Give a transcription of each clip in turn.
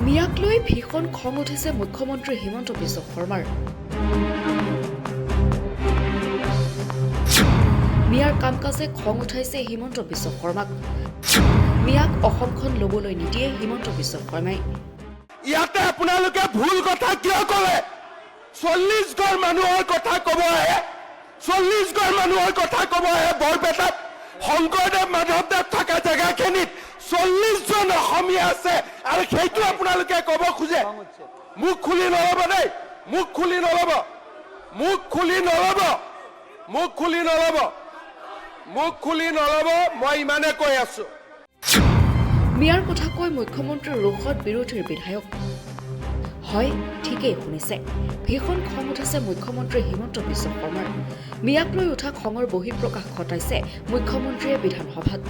মিয়াক লৈ ভীষণ খং উঠিছে মুখ্যমন্ত্ৰী হিমন্ত বিশ্ব শৰ্মাৰ। মিয়াৰ কাম কাজে খং উঠাইছে হিমন্ত বিশ্ব শৰ্মাক। মিয়াক অসমখন ল'বলৈ নিদিয়ে হিমন্ত বিশ্ব শৰ্মাই। ইয়াতে আপোনালোকে ভুল কথা কিয় ক'লে? 40 ঘৰ মানুহৰ কথা ক'ব আহে, 40 ঘৰ মানুহৰ কথা ক'ব আহে। বৰপেটাত শংকৰদেৱ মাধৱদেৱ থকা জেগাখিনিত 40জন অসমীয়া আছে আৰু সেইটো আপোনালোকে ক'ব খোজে। মুখ খুলি নল'ব দেই, মুখ খুলি নল'ব, মুখ খুলি নল'ব, মুখ খুলি নল'ব, মুখ খুলি নল'ব, মই ইমানে কৈ আছো। মিয়াৰ কথা কৈ মুখ্যমন্ত্ৰীৰ ৰোষত বিৰোধীৰ বিধায়ক। হয়, ঠিকেই শুনিছে, ভীষণ খং উঠিছে মুখ্যমন্ত্ৰী হিমন্ত বিশ্ব শৰ্মাৰ। মিয়াক লৈ উঠা খঙৰ বহিঃপ্ৰকাশ ঘটাইছে মুখ্যমন্ত্ৰীয়ে বিধানসভাত।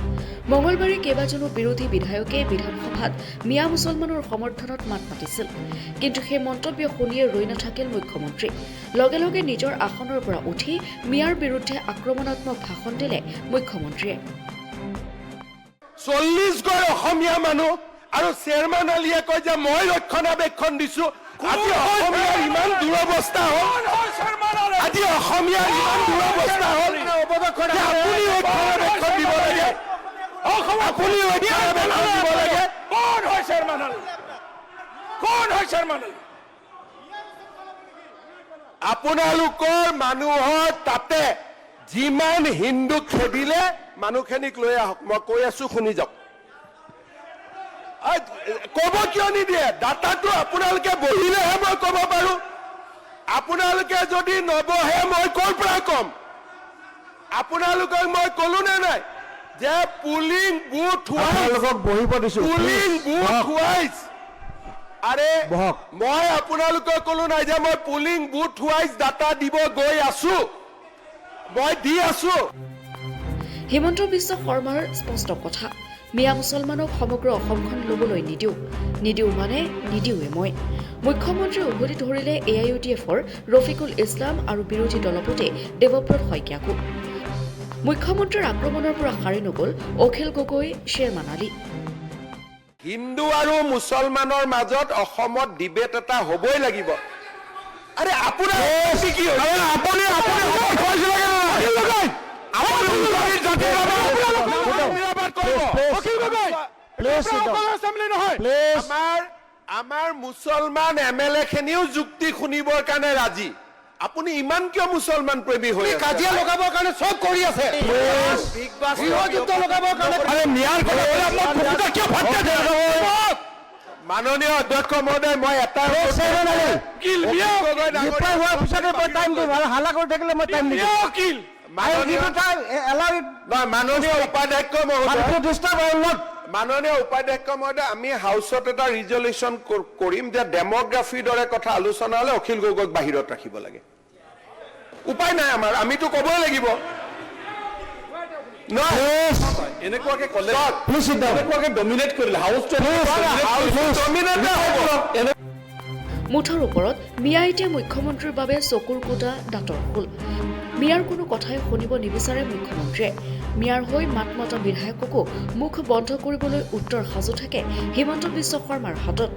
মঙলবাৰে কেইবাজনো বিৰোধী বিধায়কে বিধানসভাত মিয়া মুছলমানৰ সমৰ্থনত মাত মাতিছিল। কিন্তু সেই মন্তব্য শুনিয়ে ৰৈ নাথাকিল মুখ্যমন্ত্ৰী। লগে লগে নিজৰ আসনৰ পৰা উঠি মিয়াৰ বিৰুদ্ধে আক্ৰমণাত্মক ভাষণ দিলে মুখ্যমন্ত্ৰীয়ে। 40 ঘৰ অসমীয়া মানুহ আৰু শ্বেৰমান আলীয়ে কয় যে মই ৰক্ষণাবেক্ষণ দিছো। আজি অসমীয়াৰ ইমান দুৰৱস্থা হ'ল, আজি অসমীয়াৰ ইমান দুৰৱস্থা হ'ল যে আপুনি ৰক্ষণাবেক্ষণ দিব লাগে, আপুনি ৰক্ষণাবেক্ষণ দিব লাগে। কোন হয় শ্বেৰমান আলী? কোন হয় শ্বেৰমান আলী? আপোনালোকৰ মানুহৰ তাতে যিমান হিন্দুক খেদিলে মানুহখিনিক লৈ আহক, মই কৈ আছো, শুনি যাওক। ক'ব কিয় নিদিয়ে? ডাটাটো আপোনালোকে বহিলেহে মই ক'ব পাৰো। আপোনালোকে যদি নবহে মই ক'ৰ পৰা ক'ম? আপোনালোকক মই ক'লো নে নাই যে পুলিং বুথ ৱাইজ আপোনালোকক বহিব দিছো। পুলিং বুথ বহক। ৱাইজ, আৰে বহক। মই আপোনালোকক ক'লো নাই যে মই পুলিং বুথ ৱাইজ ডাটা দিব গৈ আছো, মই দি আছো। হিমন্ত বিশ্ব শৰ্মাৰ স্পষ্ট কথা, মিয়া মুছলমানক সমগ্ৰ অসমখন ল'বলৈ নিদিওঁ, নিদিওঁ মানে নিদিওঁৱে মই। মুখ্যমন্ত্ৰীয়ে উভতি ধৰিলে এ I U D এফৰ ৰফিকুল ইছলাম আৰু বিৰোধী দলপতি দেৱব্ৰত শইকীয়াকো। মুখ্যমন্ত্ৰীৰ আক্ৰমণৰ পৰা সাৰি নগ'ল অখিল গগৈ, শ্বেৰমান আলী। হিন্দু আৰু মুছলমানৰ মাজত অসমত ডিবেট এটা হ'বই লাগিব। আৰে আপোনাৰ কি হৈছে? আপুনি আপুনি আপুনি জাতিৰ কৰিব। Please sit down. Assembly নহয়। Please. আমাৰ মুছলমান এম এল এ খিনিও যুক্তি শুনিবৰ কাৰণে ৰাজি। আপুনি ইমান কিয় মুছলমান প্ৰেমী হৈ আছে? কাজিয়া লগাবৰ কাৰণে চব কৰি আছে, গৃহযুদ্ধ লগাবৰ কাৰণে। আৰে মিয়াৰ কথা ক'লে আপোনাৰ বুকুটা কিয় ফাটি আছে? মাননীয় অধ্যক্ষ মহোদয়, মই এটা শ্বেৰমান আলী। গগৈ ডাঙৰীয়া- ৰিপ্লাই হোৱাৰ পিছতে মই টাইম দিম আৰু হাল্লা কৰি থাকিলে মই টাইম নিদিম। উকিল। মাননীয় টাইম এলাউ। নহয়, মাননীয় উপাধ্যক্ষ মহোদয়, ডিষ্টাৰ্ব I not. মাননীয় উপাধ্যক্ষ মহোদয়, আমি হাউচত এটা ৰিজলিউশ্যন কৰিম যে ডেম'গ্ৰাফিৰ দৰে কথা আলোচনা হ'লে অখিল গগৈক বাহিৰত ৰাখিব লাগে। উপায় নাই আমাৰ, আমিতো ক'বই লাগিব। নহয়, এনেকুৱাকে ক'লে চাওক, Please sit down. এনেকুৱাকে ডমিনেট কৰিলে হাউচটো। হাউচ ডমিনেট হ'ব। মুঠৰ ওপৰত মিয়া এতিয়া মুখ্যমন্ত্ৰীৰ বাবে চকুৰ কুটা, দাঁতৰ শূল। মিয়াৰ কোনো কথাই শুনিব নিবিচাৰে মুখ্যমন্ত্ৰীয়ে। মিয়াৰ হৈ মাত মতা বিধায়ককো মুখ বন্ধ কৰিবলৈ উত্তৰ সাজু থাকে হিমন্ত বিশ্ব শৰ্মাৰ হাতত।